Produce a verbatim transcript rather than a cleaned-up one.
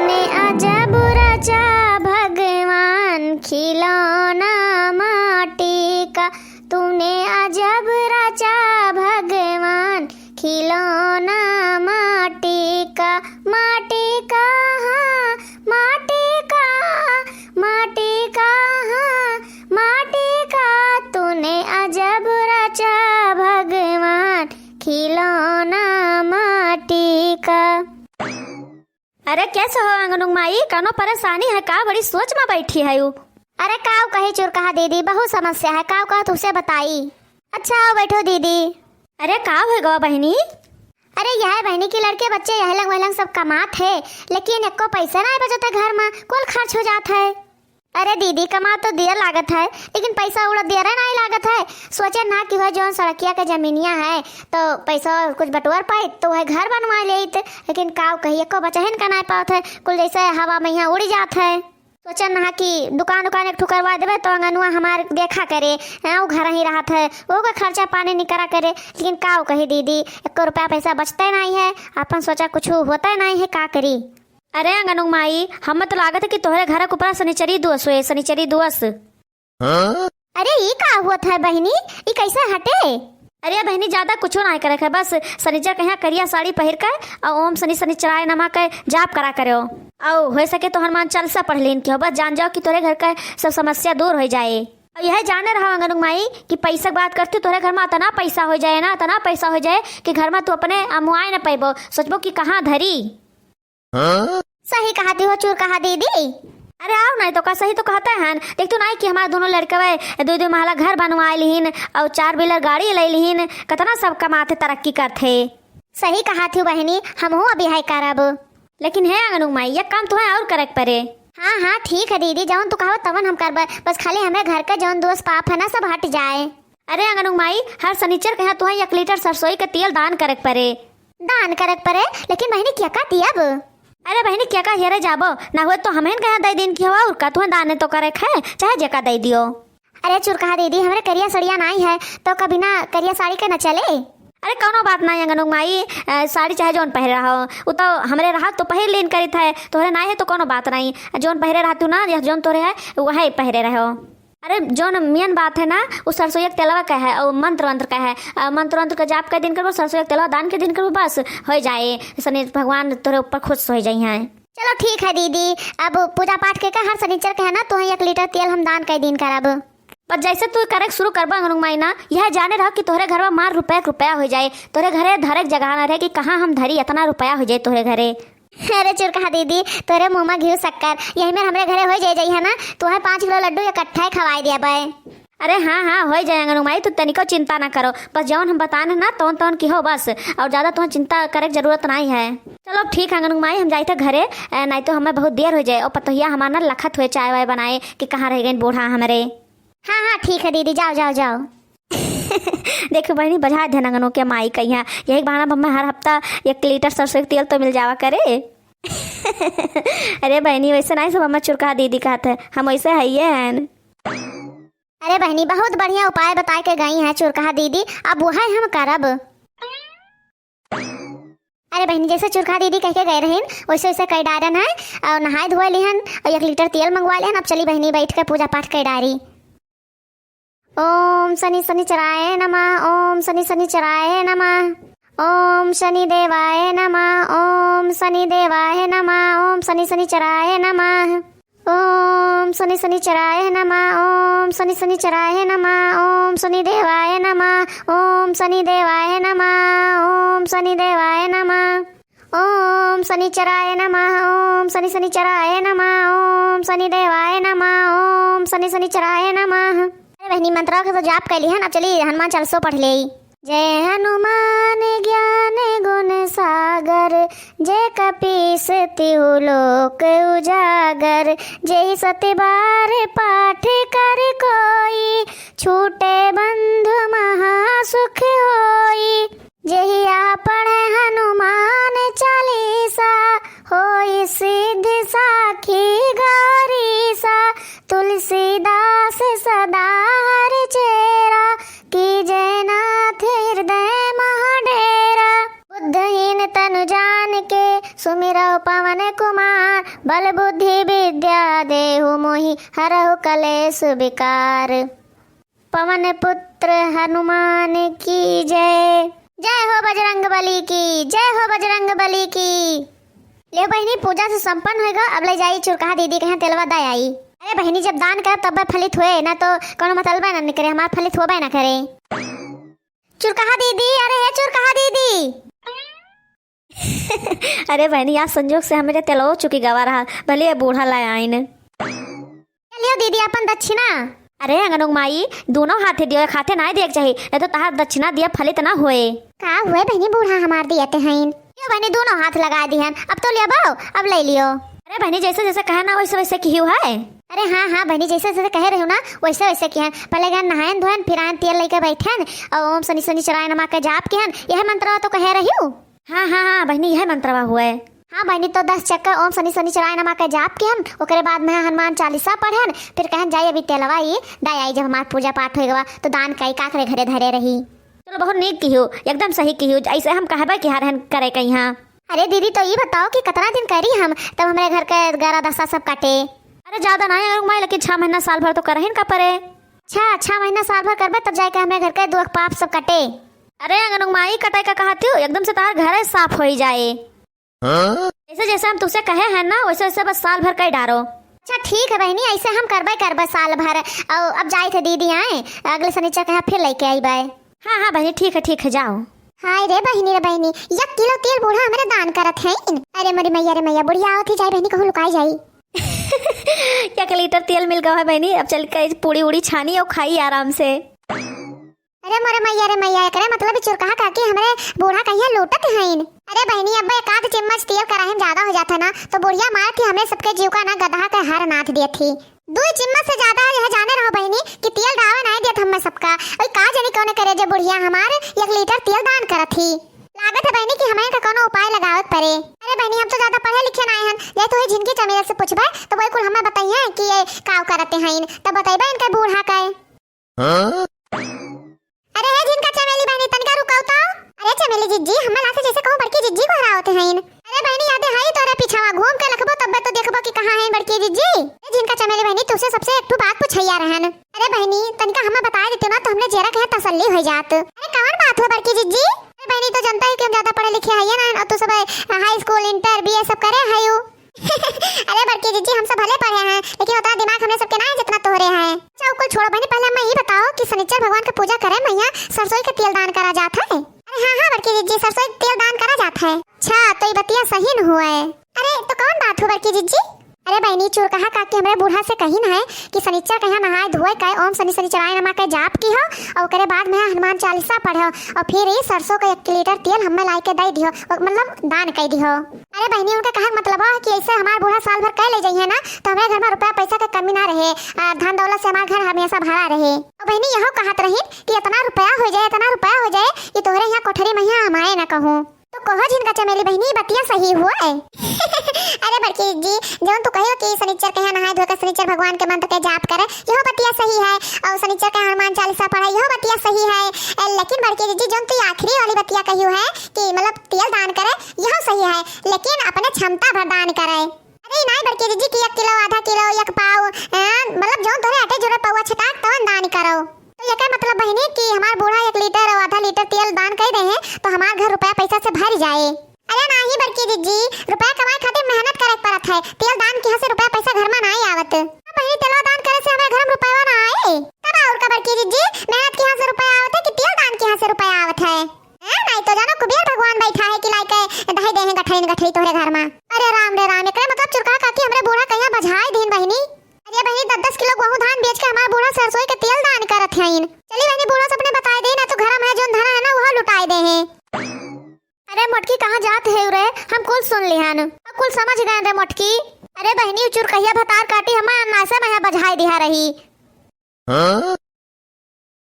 ने अजब रचा भगवान खिलौना माटी का, तूने अजब रचा भगवान खिलौना माटी का, माटी का, हाँ, माटी का, माटी का, हाँ, माटी का, तूने अजब रचा भगवान खिलौना माटी का। अरे कैसे हो अंगनू माई, कौनो परेशानी है का? बड़ी सोच में बैठी है यू। अरे काव कही चुरकहा दीदी, बहुत समस्या है, काव कहा तुझसे बताई। अच्छा आओ बैठो दीदी। अरे काव है गवा बहिनी? अरे यह बहिनी की लड़के बच्चे यह लंग वह लंग सब कमात है, लेकिन एको पैसा नहीं बचत है घर में, कुल खर्च हो जात है। अरे दीदी, कमा तो दिया लागत है, लेकिन पैसा उड़ा दिया रहे नहीं लागत है। सोचे ना कि वह जौन सड़किया के जमीनिया है, तो पैसा कुछ बटोर पाई, तो वह घर बनवा लेत। लेकिन काव कही, एको बचहिन का नहीं पावत है, कुल जैसे हवा में यहाँ उड़ी जात है। सोचे ना कि दुकान उकान एक ठो करवा देवे, तो अंगनुआ हमार देखा करे, हाँ, वो घर ही रहत है, वो का खर्चा पानी निकरा करे। लेकिन काव कही दीदी, एको रुपया पैसा बचते नहीं है, अपन सोचा कुछ होते नहीं है, का करी। अरे अंगनू माई, हमें तो लागत है कि तोहरे घर के ऊपर सनिचरी दुअस होए, सनिचरी दुअस। हाँ? अरे ई का हुअत है बहिनी, ई कैसे हटे? अरे बहिनी, ज्यादा कुछो ना करे है, बस सनिचर के यहाँ करिया साड़ी पहिर के और ओम शनि शनिचराय नमः के जाप करा करो। और हो सके तो हनुमान चालीसा पढ़ लेन के हो, बस जान जाओ कि तोहरे घर का सब समस्या दूर हो जाए। और यह जाने रहा अंगनू माई कि पैसा के बात करती, तोहरे घर में इतना पैसा हो जाए ना, इतना पैसा हो जाए कि घर में तू अपने अमुआए न पैबो, सोचबो कि कहाँ धरी। हाँ? सही कहती हो चुरकहा दीदी। अरे आओ नहीं तो का, सही तो कहते हैं। देख तू नहीं कि हमारे दोनों लड़कवे दो दो महला घर बनवा लिहिन और चार व्हीलर गाड़ी ले लिहिन, कितना सब कमाते तरक्की करते। सही कहती हो बहिनी, हमहू अभी है करब। लेकिन हे अंगनू माई, ये काम तुम्हें और करे के पड़े। हाँ हाँ ठीक है दीदी, जौन तू कहो तवन हम करब, बस खाली हमरे घर का जौन दोष पाप है ना सब हट जाए। अरे अंगनू माई, हर सनीचर के यहाँ तुहैं एक लीटर सरसोई के तेल दान करे के परे। दान करे के परे? लेकिन बहिनी, केका दियब? अरे बहिनी, केका हेरे जाबो? ना होए तो हमहिन के यहाँ दे दिन की हवा, और का तुहैं दान तो करे के है, चाहे जेका दे दियो। अरे चुरकहा दीदी, हमरे करिया सड़िया नाई है, तो कभी ना करिया साड़ी के न चले। अरे कौनो बात नाई अंगनू माई, अ, साड़ी चाहे जौन पहिरे रहो, उ तो हमरे रहा तो पहिर लेन करित है, तोहरे नाई है तो कौनो बात नाई, जौन पहिरे रहतू ना, या जौन तोहरे है, वही पहिरे रहो। अरे, जौन मेन बात है ना, उ सरसोईया के तेलवा का है, और मंत्र वंत्र का है। आ, मंत्र वंत्र का जाप कई दिन करबो, सरसोईया के तेलवा दान कई दिन करबो, बस हो जाए, शनि भगवान तोरे ऊपर खुश हो जाई हैं। चलो ठीक है दीदी, अब पूजा पाठ के का हर सनीचर के है ना, तुहैं एक लीटर तेल हम दान कई दिन करब। पर जैसे तू करे के शुरू करबो अंगनू माई ना, यह जाने रहो कि तोहरे घर में मार रुपया के रुपया हो जाए, तोहरे घरे धरे के जगह ना रहे कि कहाँ हम धरी, इतना रुपया हो जाए तोहरे घरे। अरे चुरकहा दीदी, तोरे मुँह में घी शक्कर, यही में हमरे घरे हो जाए जाई है ना, तुहैं पाँच किलो लड्डू इकट्ठा ही खवाई दिया बे। अरे हाँ हाँ, हो जाए अंगनू माई, तू तनिको चिंता ना करो, बस जौन हम बतान है ना, तौन तौन की हो बस, और ज्यादा तुहैं चिंता करे के जरूरत नाई है। चलो ठीक है अंगनू माई, हम जाइत है घरे, ए, नाई तो हमें बहुत देर हो जाए, और पतोहिया हमार ना लखत हुए चाय वाय बनाए कि कहाँ रह गई बूढ़ा हमरे। हाँ हाँ ठीक है दीदी, जाओ जाओ जाओ। देखो बहिनी, बझा ध्यान अंगनों के माई का यहाँ, यही बहाना हमें हर हफ्ता एक लीटर सरसों के तेल तो मिल जावा करे। अरे बहिनी, वैसे नाई सब हमें चुरकहा दीदी कहत है, हम वैसे है ये हैं। अरे बहिनी, बहुत बढ़िया उपाय बताए के गई हैं चुरकहा दीदी, अब वह हम करब। अरे बहिनी, जैसे चुरकहा दीदी कह के गए रहिन, वैसे वैसे कई डारन है, और नहाए धोए लिहन, और एक लीटर तेल मंगवा लिहन। अब चली बहिनी, बैठ के पूजा पाठ कई डारी। ओम शनि शनिचराय नमः, ओम शनि शनिचराय नमः, ओम शनि देवाय नमः, ओम शनि देवाय नमः, ओम शनि शनिचराय नमः। ओम शनि शनिचराय नमः, ओम शनि शनिचराय नमः, ओम शनि देवाय नमः, ओम शनि देवाय नमः, ओम शनि देवाय नमः। ओम शनिचराय नमः, ओम शनि शनिचराय नमः, ओम शनि देवाय नमः, ओम शनि शनिचराय नमः। अरे बहिनी, मंत्रा के तो जाप कैली है ना, चली हनुमान चालीसो पढ़ ले। जय हनुमान ज्ञान गुण सागर, जय कपीस तिहु लोक उजागर। जेहि सत बार पाठ कर कोई, छूटे बंधु महा सुख होई। जेहि या पढ़े हनुमान चालीसा, होई सिद्ध साखी गौरीसा। तुलसीदास सदा हर चेरा, कीजे नाथ हृदय महा डेरा। बुद्धहीन तनु जान के, सुमिरौ पवन कुमार। बल बुद्धि विद्या देहु मोहि हरहु कलेश विकार। पवन पुत्र हनुमान की जय। जय हो बजरंग बली की, जय हो बजरंग बली की। ले बहिनी, पूजा से संपन्न होइगा, अब ले जाई चुरकहा दीदी के यहाँ तेलवा दे आई। अरे बहिनी, जब दान करे तब फलित होए, ना तो कोनो मतलब ना निकरे, हमार फलित होबे ना करे। चुरकहा दीदी, अरे हे चुरकहा दीदी। अरे बहिनी, आज संजोग से हमरे तेलवो चुकी गवा रहा, भले ये बूढ़ा लाए आइन। चलियो दीदी, अपन दक्षिणा। अरे अंगनों माई, दोनों हाथे दियो, एक हाथे नाय दिए के चाही, नहीं तो तहार दक्षिणा दिया फलित ना होए। का हुए बहिनी, बूढ़ा हमार दिए ते हईन। यो बहिनी, दोनों हाथ लगा दिहन, अब तो लिया बाओ, अब ले लियो। अरे बहिनी, जैसे जैसे कहे ना वैसे वैसे किहियो है। अरे हाँ हाँ बहिनी, जैसे जैसे कहे रही ना वैसे वैसे किहन। पहले गहन नहायन धोयन, फिर आयन तेल लेके बैठन और ओम शनि शनिचराय नमः के जाप किहन, यह मंत्रवा तो कहे रही। हाँ हाँ हाँ बहिनी, यह मंत्रवा हुए। हाँ बहिनी, तो दस चक्कर ओम शनि शनिचराय नमः के जाप किहन, ओकरे बाद में हनुमान चालीसा पढ़न, फिर कहन जाई अभी तेलवा ई दे आई, जब हमार पूजा पाठ होइगा तो दान कई काकरे घरे धरे रही। चलो बहुत नीक किहियो, एकदम सही किहियो, ऐसे हम कहबे किहा रहन करे कइहाँ। अरे दीदी, तो ई बताओ कि कतना दिन करी हम, तब हमरे घर के गरा दसा सब काटे। अरे ज्यादा ना अंगनों माई, लेकिन छह महीना साल भर तो करहिन का परे। अच्छा, छह महीना साल भर करबे तब जाके हमरे घर के दुख पाप सब कटे। अरे अंगनों माई, कटाई का कहती हो, एकदम से तहार घर साफ होई जाए। हाँ? जैसे जैसे हम तुसे कहे हैं ना, वैसे वैसे बस साल भर कई डारो। अच्छा ठीक है बहिनी, ऐसे हम करबे करबे साल भर। और अब जाई थे दीदी आए, अगले शनिचर के यहाँ फिर लेके आई बाय। हाँ हाँ बहिनी, ठीक है, ठीक है, जाओ। हाय रे बहिनी, रे बहिनी, एक किलो तेल बूढ़ा हमरे दान करत हैं। अरे मोरी मैया रे मैया, बुढ़िया आवत ही जाई बहिनी, कहूँ लुकाई जाई। एक लीटर तेल मिल गवा है बहिनी, अब चल के पूड़ी उड़ी छानी और खाई आराम से। अरे मोरे मैया रे मैया, एकरे मतलब ई चुरकहा काकी हमरे बूढ़ा कहिया लूटत हईन। अरे बहिनी, अब एक आध चम्मच तेल कराही में ज्यादा हो जात है ना, तो बुढ़िया मारत ही हमरे सबके जीव का ना गदहा के हार नाथ दियत ही। दुई चम्मच से ज्यादा यह जाने रहो बहिनी कि तेल डावे नाय दियत हमें सबका। ओई का जानी कौन करे जे बुढ़िया हमार एक लीटर तेल दान करत ही। लागत है बहिनी कि हमें का कोनो उपाय लगावे के परे। अरे बहिनी, हम तो ज्यादा पढ़े लिखे नाय हन, ये तो ही झिनकी चमेली से पूछबे तो वही कुल हमें बताइए कि ये काव करते हईन, तब बताइबे इनके बूढ़ा के। हाँ? अरे हे झिनका चमेली बहिनी, तनिका रुकाओ तो। अरे चमेली जिज्जी, हमें लासे जैसे कहूँ बड़की जिज्जी को हरावत हईन। अरे बहिनी, यादे हई तोरे पीछावा, घूम के लखबो तब्बे तो देखबो कि कहाँ है बड़की जिज्जी। ए झिनका चमेली बहिनी, तुसे सबसे एक ठो बात पूछैया रहन। अरे बहिनी, तनिका हमें बताए देते ना तो हमने जेरा के तसल्ली हो जात। अरे कौन बात हो बड़की जिज्जी? अरे बहिनी, तो जनता है कि हम ज्यादा पढ़े लिखे हइये ना, और तू सब हाई स्कूल, इंटर, बीए सब करे हयू। अरे बड़की जिज्जी, हम सब भले पढ़े हैं, लेकिन उतना दिमाग हमरे सबके ना है जितना तोहरे है। अच्छा, उ कुल छोड़ो बहिनी, पहले हमें ई बताओ कि शनिचर भगवान के पूजा करे में यहाँ सरसोई के तेल दान करा जात है। अरे हाँ हाँ बड़की जिज्जी, सरसोई के तेल दान करा जात है। अच्छा, तो ई बतिया सही न हुए। अरे तो कौन बात हो बड़की जिज्जी? अरे बहिनी, चुरकहा काकी हमरे बूढ़ा से कहिन है कि शनिचर के यहाँ नहाए धोए के ओम शनि शनिचराय नमः के जाप किहो और ओकरे बाद में हनुमान चालीसा पढ़ो और फिर ई सरसों का एक लीटर तेल हमें लाई के दे दिहो, मतलब दान कर दिहो। अरे बहिनी, उनके कहे के मतलब है कि ऐसे हमार बूढ़ा साल भर कह ले जाइए ना, तो हमारे घर में रुपया पैसा के कमी ना रहे, आ, धन दौलत से हमार घर हमेशा भरा रहे। और बहिनी, यहो कहत रही कि इतना रुपया हो जाए, इतना रुपया हो जाए कि तोहरे यहाँ कोठरी में यहाँ हमारे ना कहूँ। तो कहो झिनका चमेली बहिनी, बतिया सही हुआ है। अरे बड़की जी, जौन तू कहियो कि शनिचर के यहाँ नहाए धोए के शनिचर भगवान के मंत्र के जाप करे, यहो बतिया सही है, और शनिचर के हनुमान चालीसा पढ़े, यहो बतिया सही है। ए, लेकिन बड़की जी, जौन तू आखिरी वाली बतिया कहियो है कि मतलब तेल दान करे, यहो सही है, लेकिन अपने क्षमता भर दान करे। अरे नाई बड़की जी कि एक किलो, आधा किलो, एक पाव, ए, मतलब जौन तोहरे अटे जोरे पौवा छटाक तवन दान करो। तो एकर मतलब बहिनी कि हमार बूढ़ा एक लीटर और आधा लीटर तेल दान कर दे हैं, तो हमार घर रुपया पैसा से भर जाए। अरे नाही बड़की जिज्जी, रुपया कमाए खातिर मेहनत करे के पड़त है, तेल दान के यहाँ से रुपया पैसा घर में नाही आवत। बहिनी, तेलवा दान करे से हमारे घर में रुपया ना आए। तब और का बड़की जिज्जी, मेहनत के यहाँ से रुपया आवत है कि तेल दान के यहाँ से रुपया आवत है? हैं, नाही तो जानो कुबेर भगवान बैठा है कि लाइके दहाई दे हैं गठरी न गठरी तोहरे घर में। अरे राम रे राम, एकरे मतलब चुरका काकी हमरे बूढ़ा कहिया बझाए दिन बहिनी। अरे बहिनी, दस दस किलो गेहूं धान बेच के हमार बूढ़ा सरसोई के तेल दान करत हईन। चली बहिनी, बूढ़ा से अपने बताए दे, ना तो घर में है जौन धन है ना, वह लुटाए दे हैं। अरे मोटकी, कहाँ जात है रे? हम कुल सुन लिहन, अब कुल समझ गए रे मोटकी। अरे बहिनी, उ चुरकहिया भतार काटी हमार नासे में है बझाए दिहा रही। हाँ?